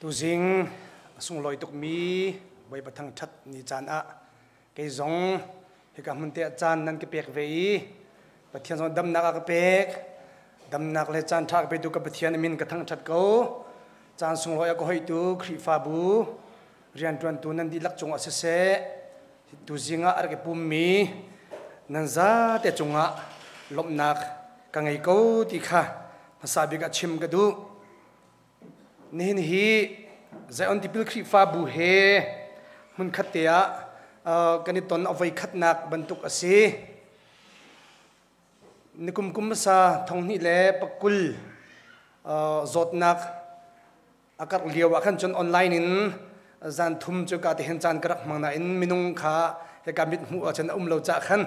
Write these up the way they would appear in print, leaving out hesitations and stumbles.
Tuzing a sunglawi tukmi Bawipa thangṭhat ni caan ah kei zong hika hmun te ah caan nan ka pek ve i Pathian zong damnak a ka pek. Damnak le caan ṭha ka petu ka Pathian a min ka thangṭhat ko. Caan sunglawi a ka hoihtu Khrihfabu rianṭuantu nan dihlak cungah siseh, tuzing ah a rak i pummi nan zate cungah lawmhnak ka ngei ko ti kha hmasa bik ah chim ka duh. Nihin hi Zion Tipil Khrihfabu he hmunkhat te ah kan i ton a voikhatnak bantuk a si. Nikum kum hmasa 2020 zawtnak a karh lio ah khan cun online in zan thum cu ka te hin caan ka rak hmang nain minung kha hika mithmuh ahcun a um lo cah khan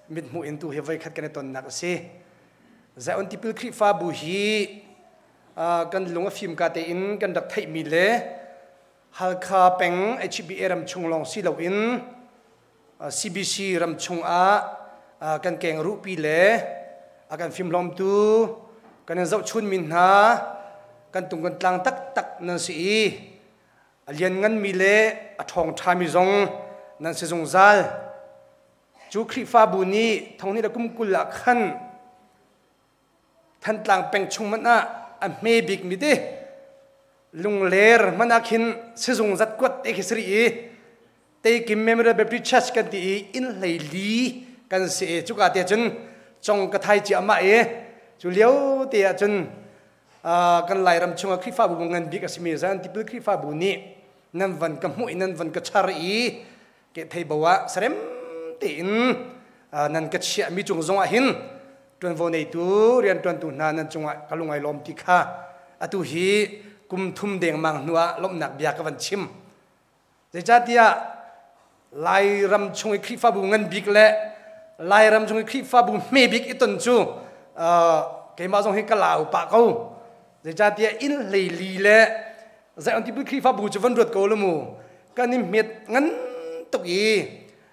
mithmuh in tu hi voikhat kan i tonnak a si. Zion Tipil Khrihfabu hi kan lung a fim ka tein kan rak theihmi le Halkha peng HBA ram chung lawng si loin CBC ram chung ah kan keng ruhpi le a kan fimhlawmtu kan in zohchunmi hna kan tung kan tlang taktak nan si i a liannganmi le a ṭhawng ṭhami zong nan si zungzal. Cu Khrihfabu nih thonghnih le kum 20 ah khan Thantlang peng chung hmanh ah a hme bikmi te Lungler hmanh ah khin sizung zatkuat te khi si rih i Teikim Memorial Baptist Church kan ti i inn 14 kan si i cuka te cun cong ka thai ciahmah i cu lio te ah cun kan Lairam chungah Khrihfabu ngan bik a simi Zion Tipil Khrihfabu nih nan van ka hmuh i nan van ka char i ke thei bo ah sarem tein nan ka chiahmi cung zong ah hin ṭuanvo neitu rianṭuantu hna nan cungah ka lung ai lawm ti kha atu hi kum thum dengmang hnu ah lawmhnak bia ka van chim. Zeicahtiah Lairam chung i Khrihfabu ngan bik le Lairam chung i Khrihfabu hme bik i ton cu keimah zong hi ka lau pah ko. Zeicahtiah inn 14 le Zion Tipil Khrihfabu cu van ruat ko lu mu. Kan i hmet ngan tuk i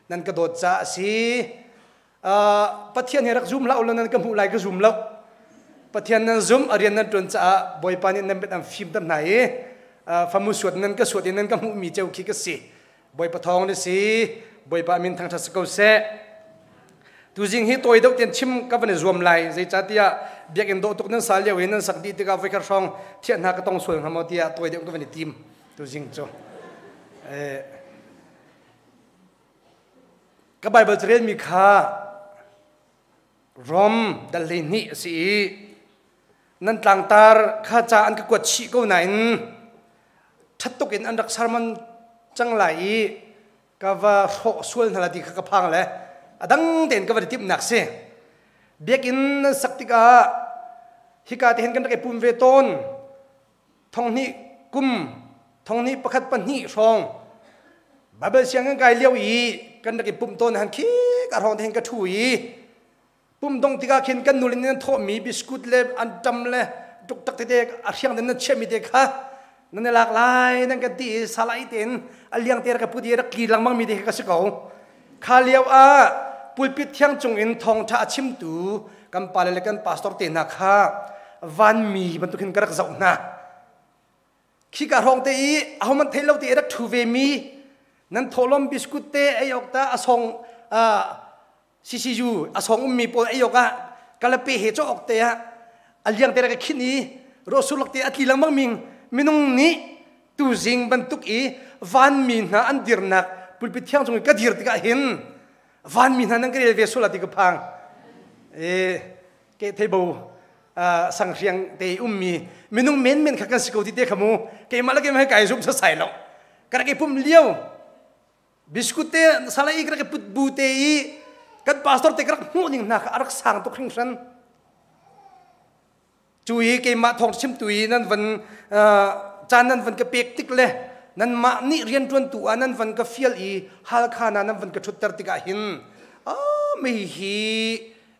nan ka dawt caah a si. Pathian hi rak zum hlah ulaw nan ka hmuh lai ka zum lo. Pathian nan zum, a rian nan ṭuan caah Bawipa nih nan mit an fimter hna i famu suat nan ka suat i nan ka hmuhmi ceu khi ka si. Bawipa thawng na si. Bawipa min thangṭhat si ko seh. Tuzing hi tawi deuh tian chim ka van i zuam lai. Zeicahtiah biakinn dawh tuk nan sa lio i nan sak dih tikah voikhat hrawng thiah hna ka tong sual hnga maw tiah tawi deuh ka van i tim tuzing cu. Ka Baibal carelmi kha Rom dal 12 a si i nan tlangtar kha ca an ka kuat chih ko nain ṭhat tuk in an rak sermon cang lai i ka va hrawh sual hna la ti kha ka phang le a dang tein ka va timhnak si. Biakinn nan sak tikah hika te hin kan rak i pum ve tawn. 2000 kum 2001 pahnih hrawng Bible sianginn kai lio i kan rak i pumh tawn han khi ka hrawng te hin ka ṭhu i pum dong tikah khin kan nule nih nan thawhmi biskut le anṭam le ṭuktak tete a hriang den nan chiahmi te kha nan i lak lai nan kan ti i salai tein a liang te rak ka put i rak tli lengmang mi te kha ka si ko. Kha lio ah pulpit thiang cung in thawngṭha a chimtu kan pale le kan pastor te hna kha vanmi bantuk hin ka rak zoh hna. Khika hrawng te i ahohmanh theih lo te i rak ṭhu ve mi nan thawhlawm biskut te ei awk ta a song CCU a song ummi pawl ei awk ah kalape he cawk awk te ah a liang te rak ka khinh i rawhsurlak te a tli lengmang ming minung nih tuzing bantuk i vanmi hna an dirnak pulpit thiang cung i ka dir tikah hin vanmi hna nan ka rel ve sual ti ka phang. E ke theibo sanghriang te ummi minung menmen kha kan si ko ti te kha mu keimah le keimah kai zum sasai lo ka rak i pum lio Biskut te salai i ka rak i put bu te i kan pastor te ka rak hmuh ning hna kha a rak sang tuk hringhran. Cu i keimah thawng chimtu i nan van caan nan van ka pek tik le nanmah nih rianṭuantu ah nan van ka fial i Halkha na nan van ka ṭhutter tikah hin mei hi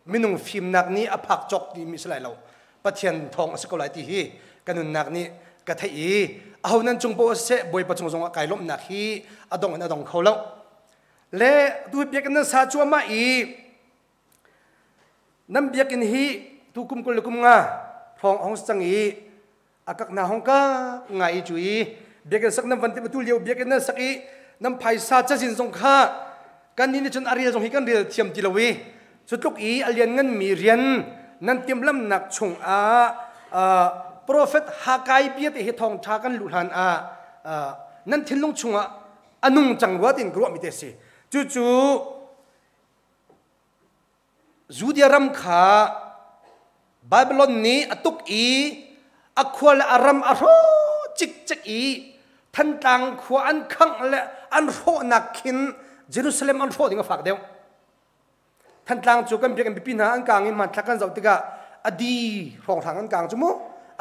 minung fimnak nih a phak cawk timi si lai lo. Pathian thawng a si ko lai ti hi ka nunnak nih ka theih i aho nan cung poah siseh Bawipa cung zongah kai lawmhnak hi a dong in a dong kho lo. Le tu biakinn nan sa cuahmah i nan biakinn hi tu kum 25 hrawng a hung si cang i. A kak na hong ka ngai i cu i biakinn sak nan van ti tu lio biakinn nan sak i nan phaisa cazin zong kha kan nih nih cun a rel zong hi kan rel thiam ti lo i cu tluk i a lian nganmi rian nan timhlamnak chungah profet Hakai bia te hi thawngṭha kan luh hlan ah nan thinlung chungah a nung cang rua tiin ka ruahmi te a si. Cucu Judea ram kha Babylon nih a tuk i a khua le a ram a hrawh cikcek i Thantlang khua an khangh le an hrawhnak khin Jerusalem an hrawh ding a fak deuh. Thantlang cu kan biakinn pipi hna an kang i hmanthlak kan zoh tikah a di hrawnghrang an kang cu mu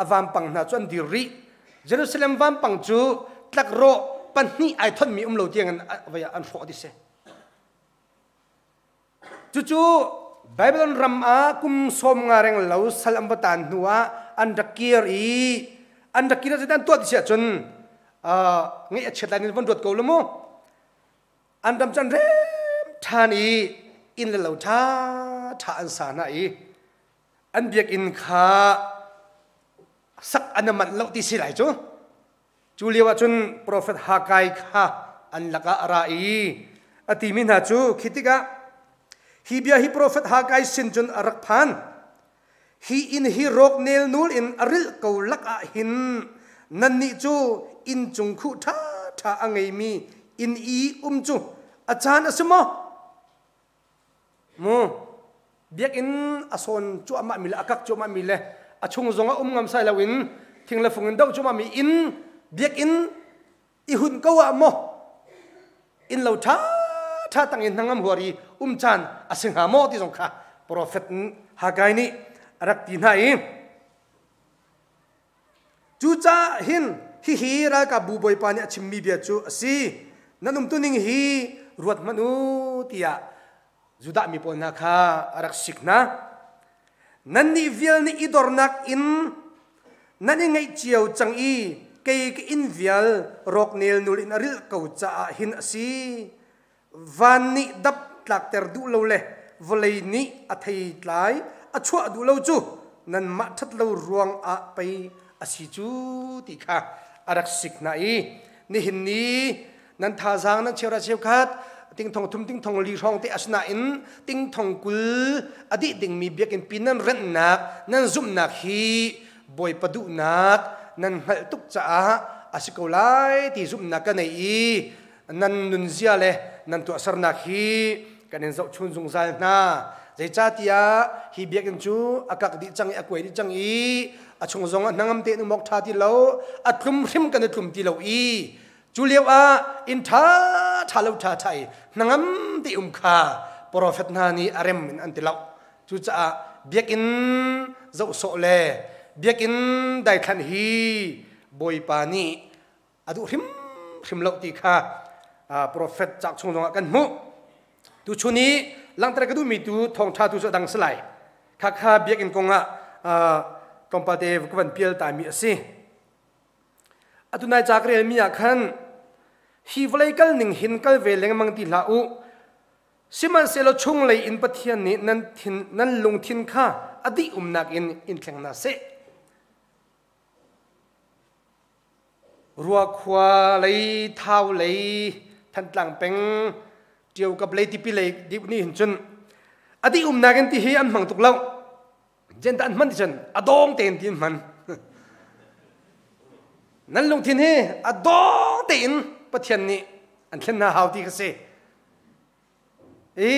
a vampang hna cu an dir rih. Jerusalem vampang cu tlakrawh pahnih ai thonmi um lo tiang in an hrawh ti si. Cucu Babylon ram ah kum 50 reng lo sal an va taan hnu ah an rak kir i an rak kir ah an tuah ti si ahcun ngeih a chiat lai in van ruat ko lu mu. An ram cu an rem ṭhan i inn le lo ṭha ṭha an sa hna i an biakinn kha sak an manh lo ti si lai cu. Cu lio ah cun profet Haggai kha an lakah a ra i a timi hna cu khi tikah hi bia hi profet Haggai sin cun a rak phan. Hi inn hi rawk nelnul in a rilh ko lakah hin nannih cu inn cung khuh ṭhaṭha a ngeimi inn i um cu a caan a si maw? Mu biakinn a sawn cuahmah mi le a kak cuahmah mi le a chung zong ah um ngam sai loin thing le fung in doh cuahmah mi inn biakinn i hun ko ah maw inn lo ṭha ṭha tang in hnangam huar i um caan a si hnga maw ti zong kha profet Haggai nih a rak ti hna i Cucaah hin hihi ralkapbu bawipa nih a chimmi bia cu a si. Nan umtuning hi ruat hmanh u tiah Judah mi pawl hna kha a rak sik hna. Nannih vial nih i dornak in nan i ngeih cio cang i kei ka inn vial rawk nelnul in a rilh ko caah hin a si. Van nih dap tlakter duh lo le vawlei nih a theitlai a chuah duh lo cu nanmah ṭhat lo ruang ah pei a si cu ti kha a rak sik hna i nihin ni nan thazaang nan cheuhra cheukhat ting thong thum ting thong li hrawng te asinain ting thong 20 a dih dingmi biakinn pi nan renhnak nan zumhnak hi Bawipa duhnak nan hngalh tuk caah a si ko lai ti zumhnak ka nei i nan nunzia le nan tuahsernak hi kan in zohchun zungzal hna. Zeicahtiah hi biakinn cu a kak dih cang i a kuai dih cang i a chung zong ah hnangam tein um awk ṭha ti lo, a tlum hrim kan i tlum ti lo i cu lio ah inn ṭha ṭha lo ṭha ṭha i hnangam te um kha profet hna nih a rem in an ti lo. Cucaah biakinn zoh sawh le biakinn daithlanh hi Bawipa nih a duh hrimhrim lo ti kha profet cak chung zongah kan hmuh. Tuchun i langhter ka duhmi tu thawngṭha tu cu a dang si lai. Khakha biakinn kongah tlawmpal te ka van pial tami a si. Atu nai ca ka relmi ah khan hi vawlei kal ning hin kal ve lengmang ti hlah u. Sihmanhsehlaw chunglei in Pathian nih nan thin nan lungthin kha a dih umnak in in thleng hna seh. Ruakhua lei, Thau lei, Thantlang peng, Ṭiokap lei, Tipi lei dih nih hin cun a dih umnak in ti hi an hmang tuk lo. Zen dah an hman ti cun a dawng tein ti an hman. Nan lungthin hi a dawng tein Pathian nih an thlen hna hau ti kha si. I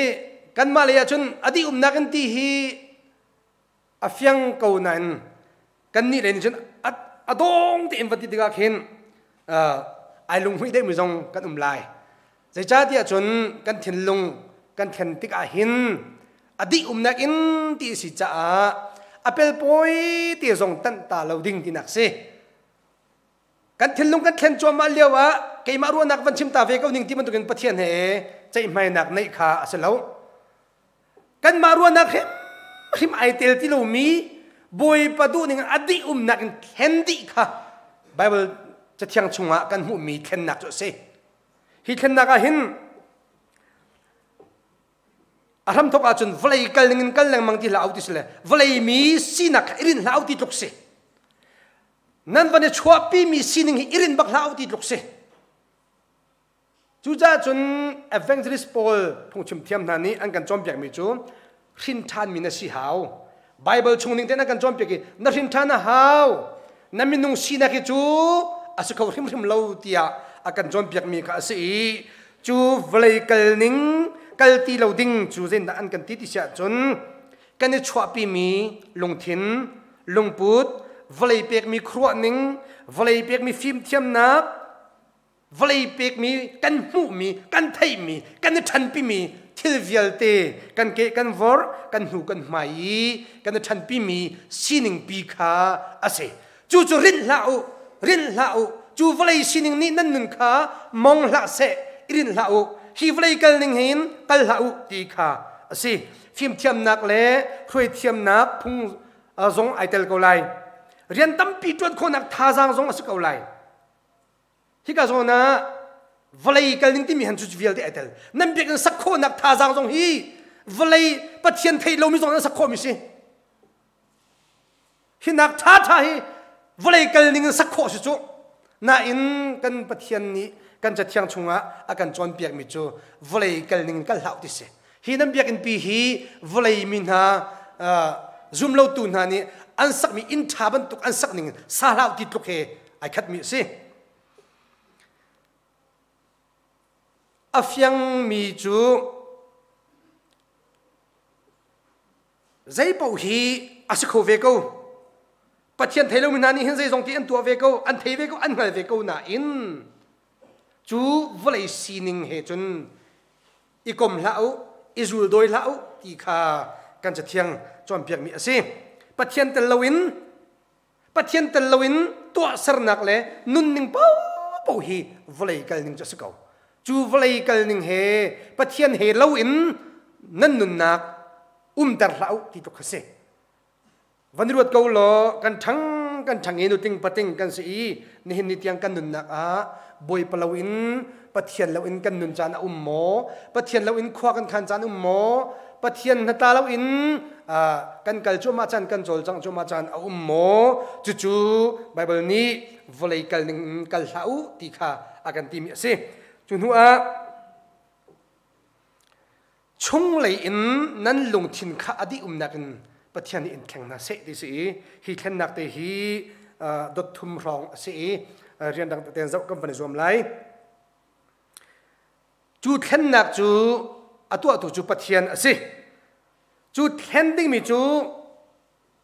kanmah lei ah cun a dih umnak in ti hi a fiang ko nain kannih lei nih cun a dawng tein va ti tikah khin ai lunghmuih deuhmi zong kan um lai. Zeicahtiah cun kan thinlung kan thlen tikah hin a dih umnak in ti a si caah a pelpawi te zong tanh ta lo ding tinak si. Kan thinlung kan thlen cuahmah lio ah keimah ruahnak van chim ta ve ko ning ti bantukin Pathian he ceihmainak neih kha a si lo. Kanmah ruahnak hrimhrim ai tel ti lomi Bawipa duhning a dih umnak in thlen dih kha Bible cathiang chungah kan hmuhmi thlennak cu a si. Hi thlennak ah hin a hramthok ahcun vawlei kal ning in kal lengmang ti hlah u ti si le vawlei mi sinak kha i rinh hlah u ti tluk si. Nan van i chuahpimi sining hi i rinh bak hlah u ti tluk si. Cucaah cun evangelist pawl phungchim thiam hna nih an kan cawnpiakmi cu hrin ṭhanmi na si hau. Bible chung ning tein an kan cawnpiak i na hrin ṭhan a hau. Na minung sinak hi cu a si kho hrimhrim lo tiah a kan cawnpiakmi kha a si i cu vawlei kal ning kal ti lo ding cu zeitindah an kan ti ti si ahcun kan i chuahpimi lungthin, lungput, vawlei pekmi khuaruahning, vawlei pekmi fimthiamnak, vawlei pekmi kan hmuhmi kan theihmi kan i ṭhanpimi thil vialte kan ke kan vorh kan hnu kan hmai i kan i ṭhanpimi sining pi kha a si. Cu cu rinh hlah u, rinh hlah u. Cu vawlei sining nih nan nun kha mong hlah seh, i rinh hlah u. Hi vawlei kal ning hin kal hlah u ti kha a si. Fimthiamnak le hruaithiamnak phung zong ai tel ko lai, rian tampi ṭuan khawhnak thazaang zong a si ko lai. Hika zawn ah vawlei kal ning timi han cu vialte ai tel. Nan biakinn sak khawhnak thazaang zong hi vawlei Pathian theih lomi zong an sak khawhmi si. Hi nak ṭha ṭha hi vawlei kal ning in sak khawh si cu. Nain kan Pathian nih kan Cathiang chungah a kan cawnpiakmi cu vawlei kal ning in kal hlah u ti si. Hi nan biakinn pi hi vawlei mi hna zumlotu hna nih an sakmi inn ṭha bantuk an sak ning in sa hlah u ti tluk he ai khatmi a si. A fiangmi cu zeipaoh hi a si kho ve ko. Pathian thei lomi hna nih hin zeizong ti an tuah ve ko, an thei ve ko, an hngal ve ko nain cu vawlei sining he cun i kom hlah u, i zul dawi hlah u ti kha kan Cathiang cawnpiakmi a si. Pathian tel loin Pathian tel loin tuahsernak le nunning paohpaoh hi vawlei kalning cu a si ko. Cu vawlei kalning he Pathian he loin nan nunnak umter hlah u ti tluk kha si. Van i ruat ko law kan ṭhang kan ṭhang i nutling pating kan si i nihin ni tiang kan nunnak ah Bawipa loin Pathian loin kan nun caan a um maw? Pathian loin khua kan khan caan um maw? Pathian hnatla loin kan kal cuahmah caan kan cawlcangh cuahmah caan a um maw? Cucu Baibal nih vawlei kal ning in kal hlah u ti kha a kan timi a si. Cu hnu ah chunglei in nan lungthin kha a dih umnak in Pathian nih in thleng hna seh ti si i hi thlennak te hi dot thum hrawng a si i rian dang teten zoh kan van i zuam lai. Cu thlennak cu a tuahtu cu Pathian a si. Cu thlen dingmi cu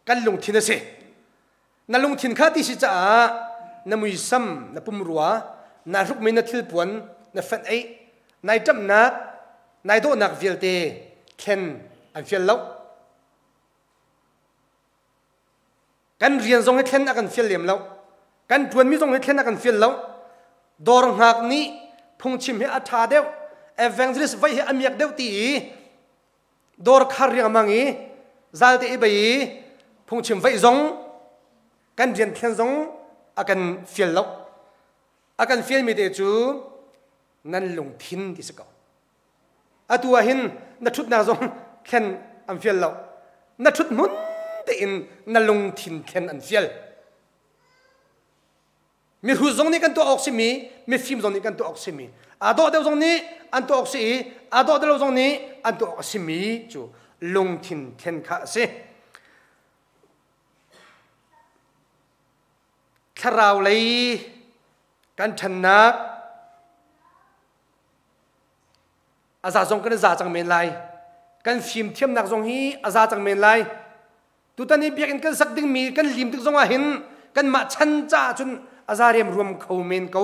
kan lungthin a si. Na lungthin kha ti si caah na muisam, na pumrua, na hrukmi na thilpuan, na fenh eih, nai ṭamhnak, nai dawhnak vialte thlen an fial lo. Kan rian zong hi thlen a kan fial lem lo. Kan ṭuanmi zong hi thlen a kan fial lo. Dawr hngak nih phungchim hi a ṭha deuh, evangelist vaih hi a miak deuh ti i dawr khar riangmang i zalte i bei i phungchim vaih zong kan rian thlen zong a kan fial lo. A kan fialmi te cu nan lungthin ti si ko. Atu ah hin na ṭhutnak zong thlen an fial lo. Na ṭhut hmun tein na lungthin thlen an fial. Mihrut zong nih kan tuah awk simi, mifim zong nih kan tuah awk simi, aa dawh deuh zong nih an tuah awk si i aa dawh deuh lo zong nih an tuah awk a simi cu lungthin thlen kha a si. Thlarau lei kan ṭhannak a za zong kan i za cang men lai. Kan fimthiamnak zong hi a za cang men lai. Tutan i biakinn kan sak dingmi kan lim tik zongah hin kanmah chan caah cun a za riamruam kho men ko.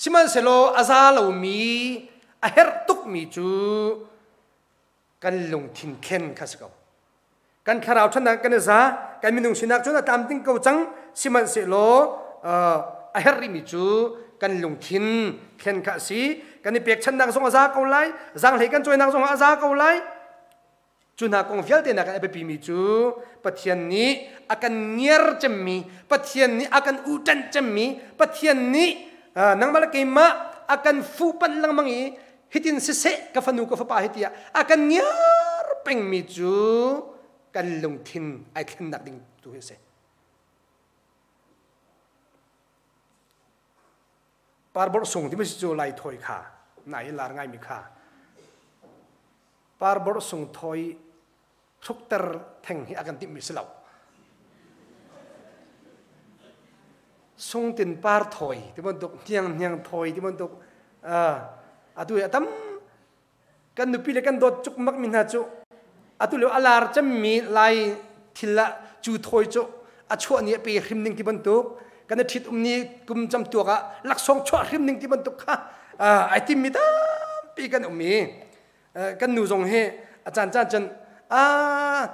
Sihmanhsehlaw a za lomi a herh tukmi cu kan lungthin thlen kha si ko. Kan thlarau ṭhannak kan i za, kan minung sinak cun a tlamtling ko cang. Sihmanhsehlaw a herh rihmi cu kan lungthin thlen kha a si. Kan i pekchanhnak zong a za ko lai, zaanghlei kan cawinak zong a za ko lai. Cu hna kong vialte nakin a biapimi cu Pathian nih a kan ngiar cemmi, Pathian nih a kan uhṭanh cemmi, Pathian nih nangmah le keimah a kan fuhpanh lengmang i hitin siseh ka fanu ka fapa hi tiah a kan ngiar pengmi cu kan lungthin ai thlennak ding tu hi a si. Parborh sung timi si cu Lai thawi kha na i lar ngaimi kha. Parborh sung thawi hrukter theng hi a kan timhmi si lo. Sungtin par thawi ti bantuk hniang hniang thawi ti bantuk atu hi a tam kan nupi le kan dawt cukmak mi hna cu atu lio a lar cemmi Lai thil ah cu thawi cu a chuah ni a pe hrim ning ti bantuk kan i ṭhit um ni kum cam tuak ah laksawng chuah hrim ning ti bantuk kha ai timmi tampi kan um i kan nu zong hi a caan caan cun a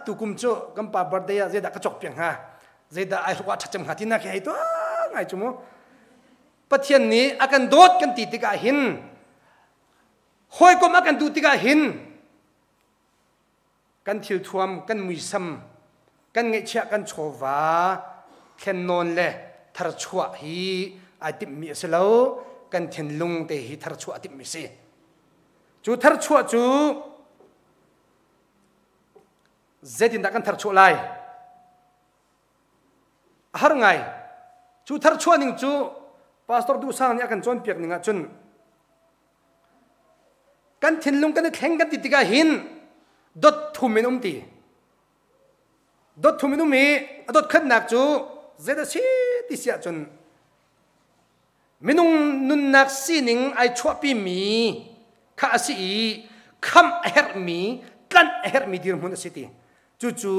tukum cu kan pa birthday ah zeidah ka cawk piak hnga zeidah ai hruk ah ṭhat cem hnga ti na khi hei tuah ngai cu mu. Pathian nih a kan dawt kan ti tikah hin, hawikom a kan duh tikah hin, kan thilthuam, kan muisam, kan ngeihchiah, kan chawva thlennawn le tharchuah hi ai timhmi a si lo. Kan thinlung te hi tharchuah a timhmi a si. Cu tharchuah cu zeitindah kan tharchuah lai? A har ngai. Cu tharchuah ning cu Pastor Duh Sang nih a kan cawnpiak ning ahcun kan thinlung kan i thleng kan ti tikah hin dot thum in um ti. Dot thum in um i a dot khatnak cu zei dah si ti si ahcun minung nunnak sining ai chuahpimi kha a si i khamh a herhmi, tlanh a herhmi dirhmun a si ti. Cucu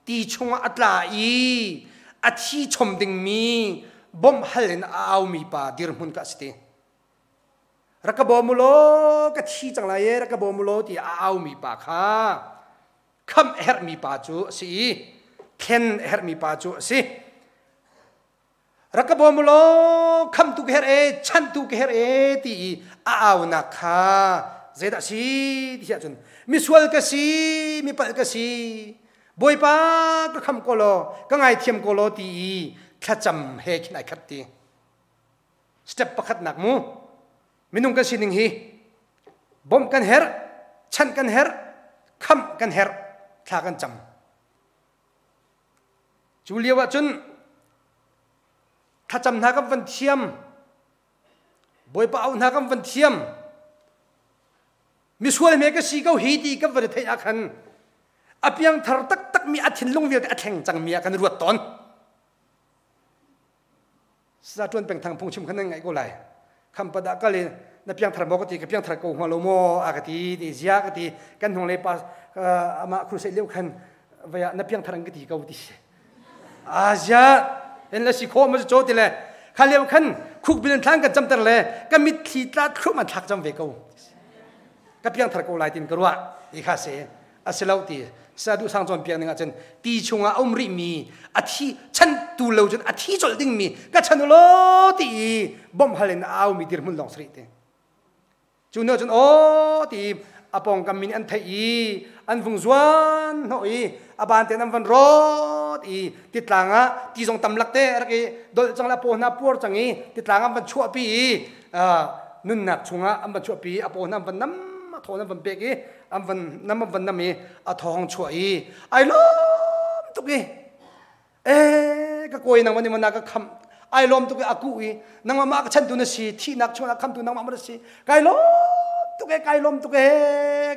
ti chungah a tla i a thi chom dingmi bawmh hal in a aumi pa dirhmun ka a si ti. Rak ka bawm u law ka thi cang lai e, rak ka bawm u law ti a aumi pa kha khamh a herhmi pa cu a si i thlen a herhmi pa cu a si. Rak ka bawm u law khamtu ka herh e, chanhtu ka herh e ti i a aunak kha zeidah a si ti ahcun misual ka si, mipalh ka si, Bawipa ka kham ko law, ka ngaithiam ko law ti i thlacam he khin ai khat ti. Step pakhatnak mu. Minung kan sining hi bawmh kan herh, chanh kan herh, khamh kan herh, thla kan cam. Cu lio ahcun thlacam hna kan van thiam, Bawipa auh hna kan van thiam, misual hme ka si ko hi ti kan van i theih ah khan a piangthar taktakmi a thinlung vialte a thleng cangmi ah kan ruat tawn. Sa ṭuan peng thang phungchim khan nan ngaih ko lai. Khampat ah kal i na piangthar maw ka ti, ka piangthar ko hnga lo maw a ka ti, ti zia ka ti. Kan hnung lei pa amah crusade lio khan vei ah na piangthar an ka ti ko ti si. A zia en le si khawh ma cu ti le kha lio khan khuk bil thlang kan camter le ka mitthli tla thluam an thlak cam ve ko. Ka piangthar ko lai tin ka ruah ti kha si. A si lo ti sadu sang cawn piak ning ahcun ti chungah a um rihmi a thi chan tu lo cun a thi colh dingmi ka chan u law ti i bawmh hal in a aumi dirhmun lawng si rih ti. Cu hnu cun aw ti a pawngkam min an theih i an vung zuan hnawh i a ban ten an van rawt i titlang ah ti zong tam lak te rak i dolh cang le a paw hna puar cang i titlang an van chuahpi i nunnak chungah an van chuahpi i a paw hna an van nam a thaw an van pek i an van nam an van nam i a thawng chuah i ai lawm tuk i e ka kawi nangmah nih mana ka khamh ai lawm tuk i a kuh i nangmah mah ka chantu na si thihnak chungah khamtu nangmah ma na si kai lawm tuk e kai lawm tuk e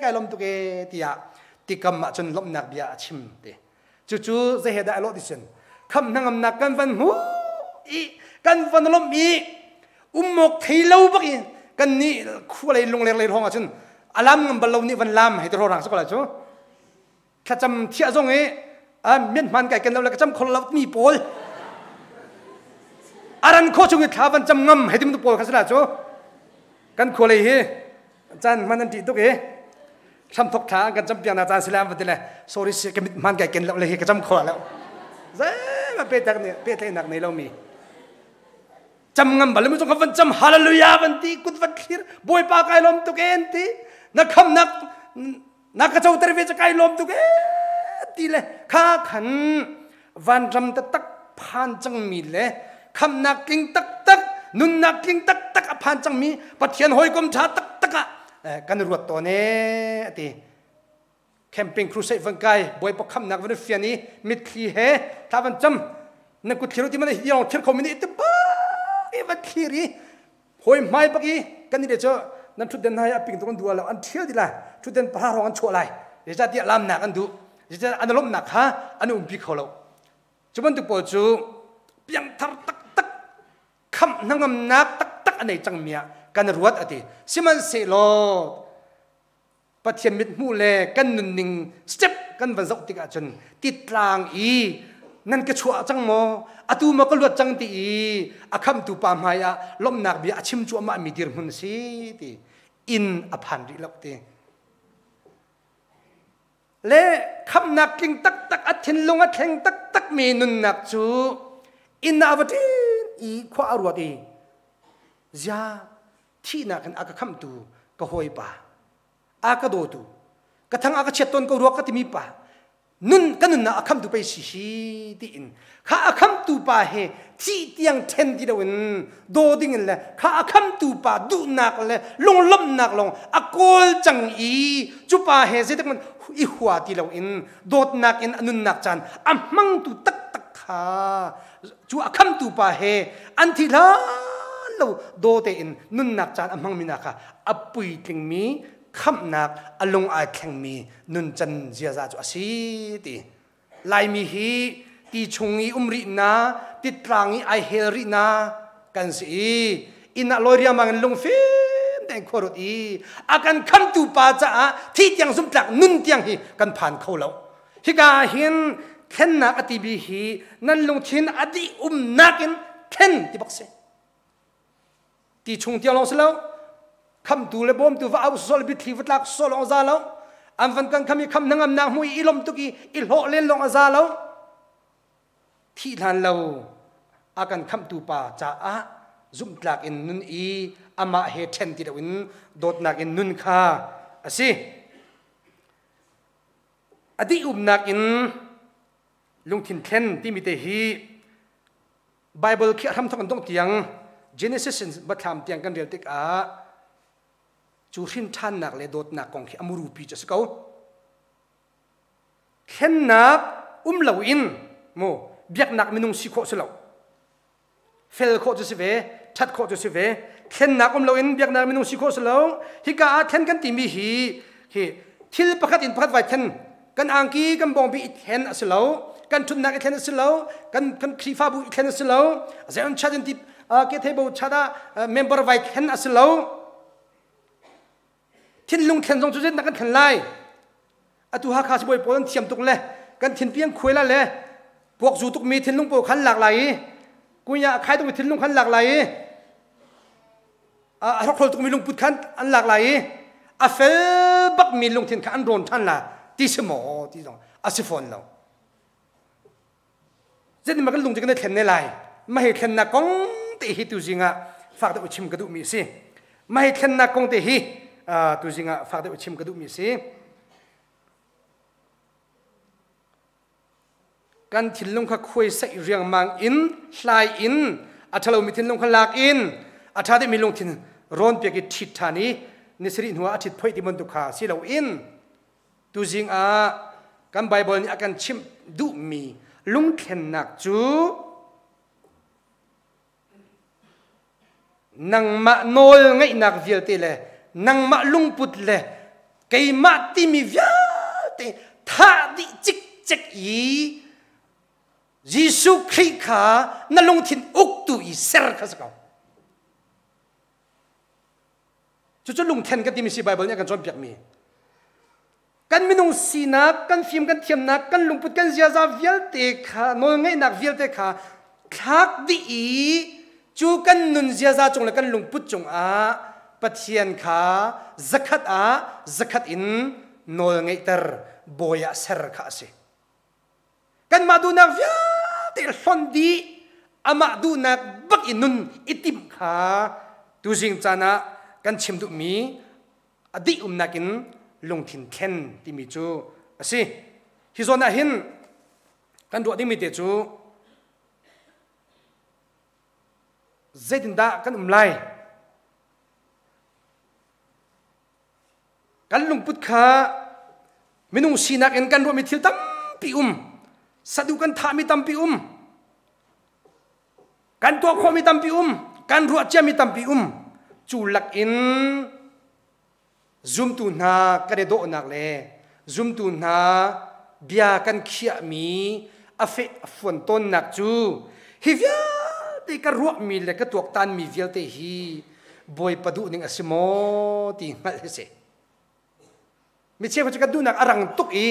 kai lawm tuk e tiah tikam ah cun lawmhnak bia a chim te. Cucu zei he dah a lawh ti cun khamh hnangamnak kan van hmu i kan van lawmh i umawk thei lo bak i kan nih khua lei lungler lei hrawng ah cun a lam ngam bal lo nih van lam hei ti rorang si ko lai cu. Thlacam thiah zong i mian hman kai ken lo le ka cam khol lo mi pawl aran kho chung i thla van cam ngam hei ti pawl kha si la cu. Kan khua lei hi caan hman an ṭih tuk i hramthok thla an kan cam piak na caan si le an va ti le sorry si ka mit hman kai ken lo le hi ka cam kho lo zeihmanh pehtlaih nih pehtlaihnak nei lomi cam ngam bal mi ka van cam hallelujah van ti kut van thlir Bawipa kai lawm tuk e an ti na khamnak na ka coter ve ca kai lawm tuk e ti le kha khan vanram taktak phan cangmi le khamnak tling taktak nunnak tling taktak a phan cangmi Pathian hawikom ṭha taktak ah kan ruat tawn e ati. Camping crusade van kai Bawipa khamnak van fian i mitthli he thla van cam na kut thlir ti man hi thir kho mi nih ti ba i van thlir i. Hawi hmai bak i kan nih le cu nan ṭhutden hna hi a ping tuk an duh lo an ṭhial dih lai. Ṭhutden pahra hrawng an chuah lai. Zeicahtiah lamnak an duh. Zeicahtiah an lawmhnak kha an umpi kho lo. Cu bantuk pawl cu piangthar taktak khamh hnangamnak taktak a nei cangmi ah kan ruat a ti. Sihmanhsehlaw Pathian mithmuh le kan nunning step kan van zoh tikah cun titlang i nan ka chuah cang maw atu maw ka luat cang ti i a khamtu pa hmai ah lawmhnak bia a chim cuahmah mi dirhmun a si ti inn a phan rih lo ti le khamnak tling taktak a thinlung a thleng taktak mi nunnak cu inn ah va ṭin i khua a ruat i zia thihnak in a ka khamhtu ka hawipa a ka dawtu ka thang a ka chiat tawn ko rua ka timi pa nun ka nunnak a khamtu pei si hi tiin kha a khamtu pa he thih tiang ṭhen ti loin daw ding in le kha a khamtu pa duhnak le lunglawmhnak lawng a kawl cang i cu pa he zeitik hmanh i hua ti loin dawtnak in a nunnak caan a hmangtu taktak kha cu a khamtu pa he an thi hlan lo daw tein nunnak caan a hmangmi hna kha a puitlingmi khamhnak a lung ai thlengmi nuncan ziaza cu a si ti Laimi hi ti chung i um rih na titlang i ai hel rih na kan si i inn ah lawi riangmang in lungfim tein khua ruat i a kan khamtu pa caah thi tiang zumtlak nun tiang hi kan phan kho lo Hika ah hin thlennak a timi hi nan lungthin a dih umnak in thlen ti bak si. Ti chung tiang lawng si lo. Khamtu le bawmtu va au sol bithli va tlak sol lawng za lo. An van kan kham i kham hnangamnak hmu i i lom tuk i i hlawh len lawng a za lo. Thih hlan lo a kan khamtu pa caah zumhtlak in nun i amah he ṭhen ti loin dawtnak in nun kha a si. A dih umnak in lungthin thlen timi te hi Bible khi a hramthok in dongh tiang Genesis in Bathlam tiang kan rel tikah cu hrin ṭhannak le dawtnak kong khi a murupi cu a si ko. Thlennak um loin mu biaknak minung si khawh si lo. Fel khawh cu si ve, ṭhat khawh cu si ve. Thlennak um loin biaknak minung si khawh si lo. Hika ah thlen kan timi hi hi thil pakhat in pakhat vai thlen kan angki kan bawngbi i thlen a si lo kan ṭhutnak i thlen a si lo kan kan Khrihfabu i thlen a si lo Zion Church in ti ke thei bo chat ah member vai thlen a si lo thinlung thlen zong cu zeitindah kan thlen lai atu Hakha sibawi pawl an thiam tuk le kan thinpi an khuai la le puak zu tukmi thinlung pawl khan lak lai i kunya a khai tukmi thinlung khan lak lai i a hrokhrol tukmi lungput khan an lak lai i a fel bakmi lungthin kha an rawn ṭhan la ti si maw ti zong a si fawn lo Zeitin kan lung cu kan i thlen ne lai? Mah hi thlennak kong te hi tuzing ah fak deuh chim ka duhmi a si. Mah hi thlennak kong te hi tuzing ah fak deuh chim ka duhmi a si. Kan thinlung kha khuai saih riangmang in hlai in a ṭhalomi thinlung kha lak in a ṭha deuhmi lungthin rawn piak i ṭhit ṭhan i ni sarih hnu ah a ṭhit phoih ti bantuk kha si loin Tuzing ah kan Baibal nih a kan chimh duhmi lungthlennak cu nangmah nawl ngeihnak vialte le nangmah lungput le keimah timi vialte thah dih cikcek i Jesuh Khrih kha na lungthin uktu i ser kha si ko. Cucu lungthen kan timi si Bible nih a kan cawnpiakmi. Kan minung sinak, kan fim kan thiamnak, kan lungput kan ziaza vialte kha, nawlngeihnak vialte kha thlak dih i cu kan nun ziaza cung le kan lungput cungah Pathian kha zakhat ah zakhat in nawl ngeihter bawi ah ser kha a si. Kanmah duhnak vialte hlonh dih amah duhnak bak i nun i timh kha tuzing caan ah kan chim duhmi a dih umnak in lungthin thlen timi cu a si. Hi zawn ah hin kan ruah dingmi te cu zeitindah kan um lai? Kan lungput kha minung sinak in kan ruahmi thil tampi um. Saduh kan thahmi tampi um. Kan tuah khawhmi tampi um. Kan ruah ciami tampi um. Cu lakin zumtu hna kan i dawhnak le zumtu hna bia kan khiahmi a feh a fuan tawnnak cu hi vialte ka ruahmi le ka tuaktanmi vialte hi Bawipa duhning a si maw ti hngalh hi si. Mi cheu cu kan duhnak a rang tuk i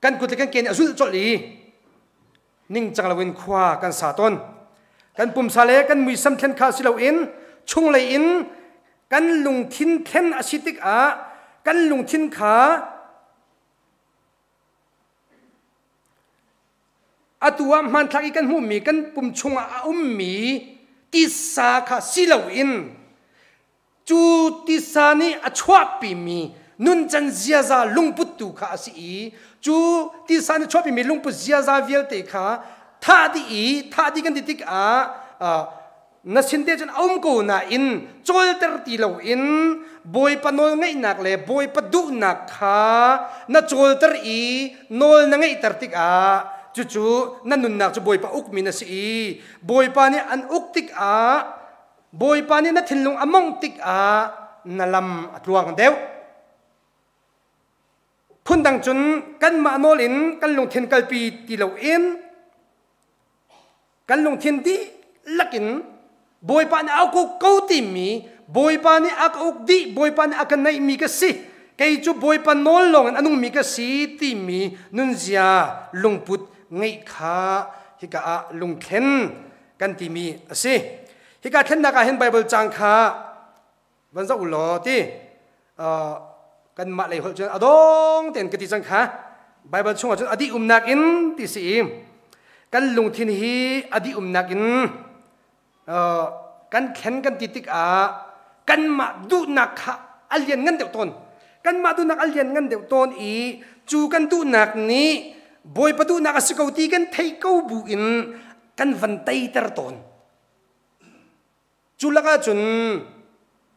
kan kut le kan ke nih a zulh colh i ningcang loin khua kan sa tawn. Kan pumsa le kan muisam thlen kha si loin chunglei in kan lungthin thlen a si tikah kan lungthin kha atu ah hmanthlak i kan hmuhmi kan pum chungah a ummi tisa kha si loin Cu tisa nih a chuahpimi nuncan ziaza lungput tu kha a si i cu tisa nih chuahpimi lungput ziaza vialte kha thah dih i thah dih kan ti tikah na sin te cun a um ko nain cawlter ti loin Bawipa nawl ngeihnak le Bawipa duhnak kha na cawlter i nawl na ngeihter tikah cucu na nunnak cu Bawipa ukmi na si i Bawipa nih an uk tikah Bawipa nih na thinlung a mongh tikah na lam a tluang deuh. Phundang cun kanmah nawl in kan lungthin kalpi ti loin kan lungthin dihlak in Bawipa nih a uk ko timi Bawipa nih a ka uk dih Bawipa nih a ka neihmi ka si kei cu Bawipa nawl lawng in a nungmi ka si timi nunzia lungput ngeih kha hika ah lungthlen kan timi a si. Hika thlennak ah hin Bible cang kha van zoh u law ti kanmah lei holh cun a dong tein ka ti cang kha Bible chungah cun a dih umnak in ti si i kan lungthin hi a dih umnak in kan thlen kan ti tikah kanmah duhnak kha a lian ngan deuh tawn kanmah duhnak a lian ngan deuh tawn i cu kan duhnak nih Bawipa duhnak a si ko ti kan theih ko bu in kan van teiter tawn. Cu lakah cun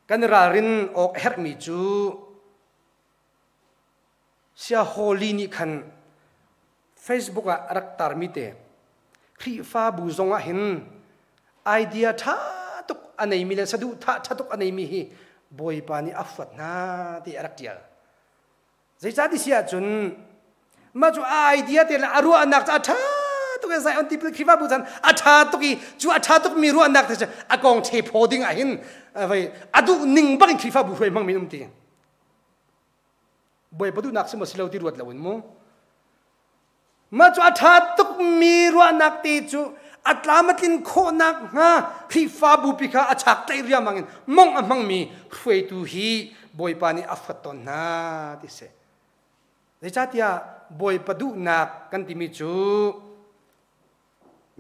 kan ralrin awk a herhmi cu Sia Hawley nih khan Facebook ah a rak tarmi te Khrihfabu zong ah hin idea ṭha tuk a neimi le saduhthah ṭha tuk a neimi hi Bawipa nih a huat hna ti a rak ṭial. Zeicah ti si ahcun mah cu a idea te le a ruahnak cu a ṭha tuk i Zion Tipil Khrihfabu chan a ṭha tuk i cu a ṭha tukmi ruahnak te cu a kong ṭhe phaw ding ah hin a duh ning bak in Khrihfabu hruai hmangmi um ti. Bawipa duhnak si maw si lo ti ruat loin mu. Mah cu a ṭha tukmi ruahnak te cu a tlam a tlin khawhnak hnga Khrihfabu pi kha a chak tlaih riangmang in mong a hmangmi hruaitu hi Bawipa nih a huat tawn hna ti si. Zeicahtiah Bawipa duhnak kan timi cu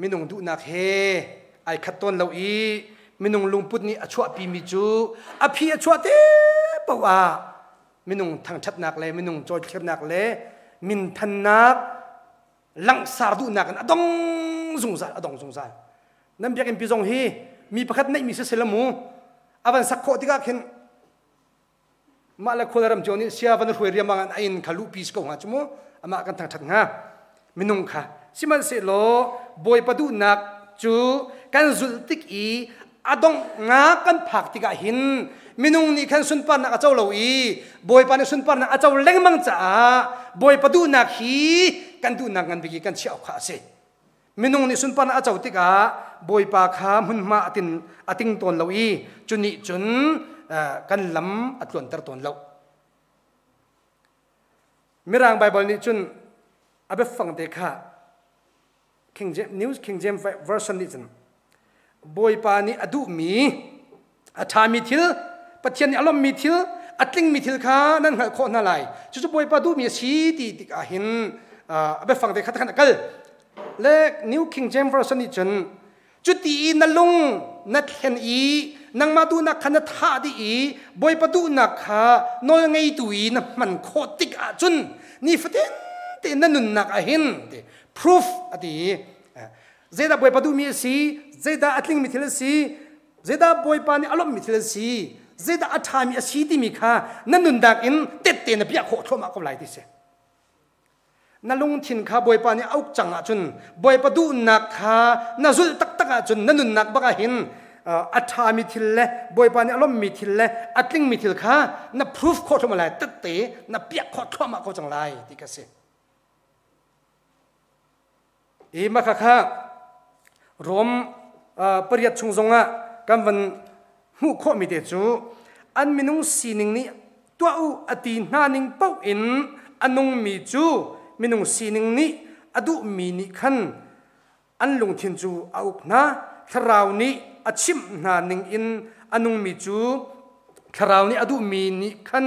minung duhnak he ai khat tawn lo i minung lungput nih a chuahpimi cu a phi a chuah te paoh ah minung thangṭhatnak le minung cawithlirnak le minthannak langhsar duhnak in a dong zungzal a dong zungzal. Nan biakinn pi zong hi mi pakhat neihmi si sela mu a van sak khawh tikah khin Mah le khual ram cio nih sia van hruai riamang an a inn kha luhpi si ko hnga cu mu amah kan thangṭhat hnga minung kha sihmanhsehlaw Bawipa duhnak cu kan zulh tik i a donghnak kan phak tikah hin minung nih khan sunparnak a co lo i Bawipa nih sunparnak a co lengmang caah Bawipa duhnak hi kan duhnak ngan bik i kan chiah awk kha a si. Minung nih sunparnak a co tikah Bawipa kha hmunhma a tin a ting tawn lo i cu nih cun kan lam a tluanter tawn lo. Mirang Baibal nih cun a biafang te kha King James, New King James Version nih cun Bawipa nih a duhmi a ṭhami thil Pathian nih a lawmhmi thil a tlingmi thil kha nan hngalh khawh hna lai cucu Bawipa duhmi a si ti tikah hin a biafang te kha khan a kal le New King James Version nih cun cuti i na lung na thlen i nangmah duhnak kha na thah dih i Bawipa duhnak kha nawl ngeitu i na hman khawh tik ahcun nifatin tein na nunnak ah hin proof a ti zeidah Bawipa duhmi a si zeidah a tlingmi thil a si zeidah Bawipa nih a lawmhmi thil a si zeidah a ṭhami a si timi kha na nunnak in tette na piah khawh thluahmah ko lai ti si na lungthin kha Bawipa nih a uk cang ahcun Bawipa duhnak kha na zulh taktak ahcun na nunnak bak ah hin. A ṭhami thil le Bawipa nih a lawmhmi thil le a tlingmi thil kha na proof khawh thluahmah lai, tette na piah khawh thluahmah ko cang lai ti ka si. I mah kha Rom pariat chung zongah kan van hmuh khawhmi te cu an minung sining nih tuah u a ti hna ning paoh in a nungmi cu minung sining nih a duhmi nih khan an lungthin cu a uk hna. Thlarau nih a chimh hna ning in a nungmi cu thlarau nih a duhmi nih khan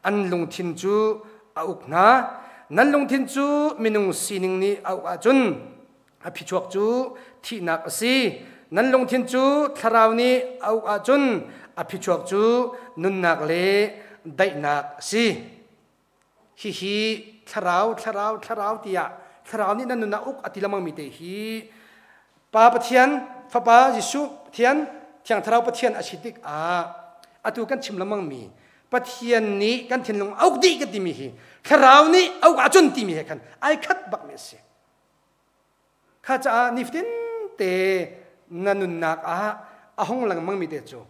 an lungthin cu a uk hna. Nan lungthin cu minung sining nih a uk ahcun a phichuak cu thihnak a si. Nan lungthin cu thlarau nih a uk ahcun a phichuak cu nunnak le daihnak a si. Hihi thlarau, thlarau, thlarau tiah thlarau nih nan nun ah uk a ti lengmangmi te hi Pa Pathian, Fapa Jesuh Pathian, Thiang Thlarau Pathian a si tikah atu kan chim lengmangmi Pathian nih kan thinlung a uk dih kan timi hi thlarau nih a uk ahcun timi he khan ai khat bakmi a si. Kha caah nifatin te na nunnak ah a hong lengmangmi te cu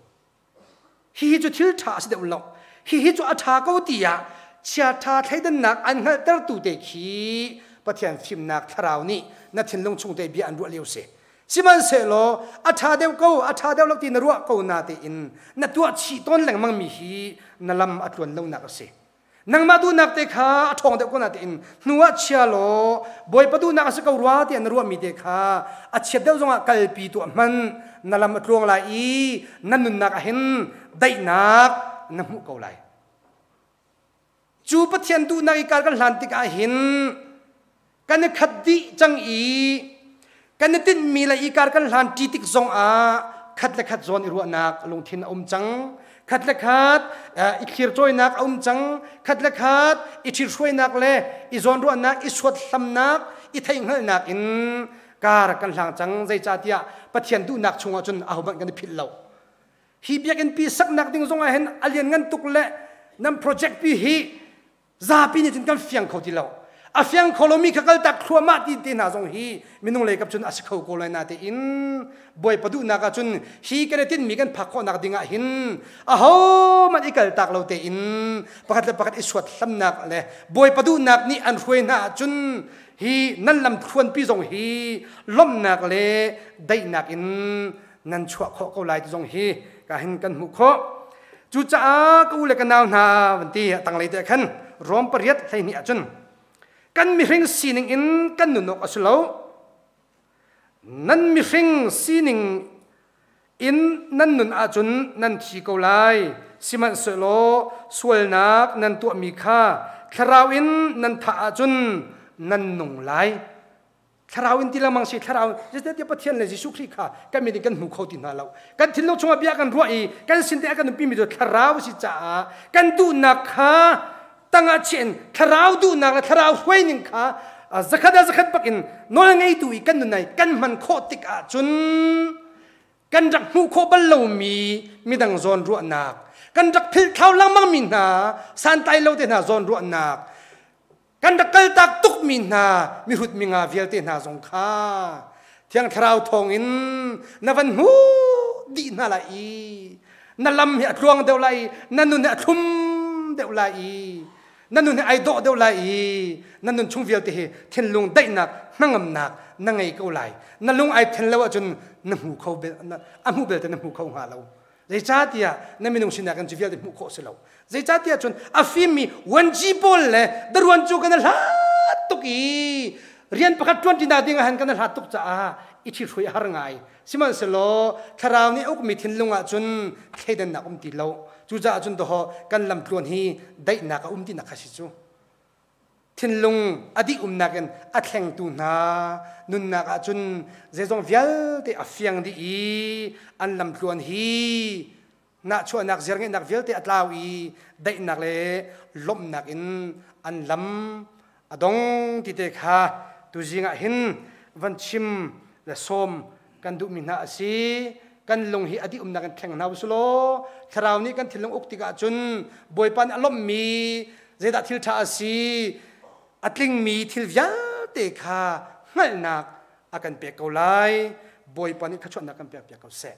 hihi cu thil ṭha a si deuh lo, hihi cu a ṭha ko tiah chiaṭha thleidannak an hngalhtertu te khi Pathian fimnak thlarau nih na thinlung chung te bia an ruah lio si. Sihmanhsehlaw a ṭha deuh ko, a ṭha deuh lo ti na ruah ko na tein na tuah chih tawn lengmang mi hi na lam a tluan lonak a si. Nangmah duhnak te kha a ṭhawng deuh ko na tiin hnu ah chia law Bawipa duhnak a si ko rua tiah na ruahmi te kha a chiat deuh zongah kalpi tuah hmanh, na lam a tluang lai i na nunnak ah hin daihnak na hmuh ko lai. Cu Pathian duhnak i kar kan hlan tikah hin kan i khat dih cang i kan i tinhmi le i kar kan hlan ṭi tik zongah khat le khat zawn i ruahnak lungthin a um cang, khat le khat i thlircawinak a um cang, khat le khat i ṭhithruainak le i zawnruahnak, i suathlamnak, i theihhngalhnak in kar kan hlang cang. Zeicahtiah Pathian duhnak chungah cun ahohmanh kan i philh lo. Hi biakinn pi saknak ding zongah hin a lianngan tuk le nan project pi hi zapi nih cun kan fiang kho ti lo. A fiang kho lomi kha kaltak thluahmah ti te hna zong hi minung lei kap cun a si kho ko lai na tein Bawipa duhnak ah cun hi kan i tinhmi kan phak khawhnak ding ah hin ahohmanh i kaltak lo tein pakhat le pakhat i suat hlamnak le Bawipa duhnak nih an hruai hna ahcun hi nan lam thluanpi zong hi lawmhnak le daihnak in nan chuah khawh ko lai ti zong hi ka hin kan hmuh khawh. Cucaah ka u le ka nau hna van ti a tanglei te khan Rom 8:12 ahcun kan mihring sining in kan nun awk a si lo, nan mihring sining in nan nun ahcun nan thi ko lai, sihmanhsehlaw sualnak nan tuahmi kha thlarau in nan thah ahcun nan nung lai. Thlarau in ti lengmang si. Thlarau zeicahtiah Pathian le Jesuh Khrih kha kan mit in kan hmu kho ti hna lo. Kan thinlung chungah bia kan ruah i kan sin te a kan umpi mi cu thlarau si caah kan duhnak kha tangah chiah in thlarau duhnak le thlarau hruaining kha zakhat ah zakhat bak in nawl ngeitu i kan nun ai kan hman khawh tik ahcun kan rak hmuh khawh bal lomi midang zawn ruahnak, kan rak philhthlau lengmang mi hna santlai lo te hna zawn ruahnak, kan rak kaltak tukmi hna mihrut minga vialte hna zong kha Thiang Thlarau thawngin na van hmuh dih hna lai i na lam hi a tluang deuh lai i na nun hi a thlum deuh lai i na nun hi ai dawh deuh lai i na nun chung vialte hi thinlung daihnak hnangamnak na ngei ko lai. Na lung ai then lo ahcun na hmu kho a hmuh belte na hmu kho hnga lo. Zeicahtiah na minung sinak in cu vialte hmuh khawh si lo. Zeicahtiah cun a fimmi 1G pawl le daruan cu kan hlat tuk i rian pakhat ṭuan ṭi ding ah han kan hlat tuk caah i ṭhithruai a har ngai. Sihmanhsehlaw thlarau nih a ukmi thinlung ah cun thleidannak um ti lo. Cucaah cun dawh kan lamtluan hi daihnak a um tinak kha si cu. Thinlung a dih umnak in a thlengtu hna nunnak ah cun zeizong vialte a fiang dih i an lamtluan hi nahchuahnak ziarngeihnak vialte a tlau i daihnak le lawmhnak in an lam a dong ti te kha tuzing ah hin van chim le sawm kan duhmi hna a si. Kan lung hi a dih umnak in thleng hna usih law thlarau nih kan thinlung uk tikah cun Bawipa nih a lawmhmi zeidah thil ṭha a si, a tlingmi thil vialte kha hngalhnak a kan pek ko lai. Bawipa nih thluachuahnak kan pek piak ko seh.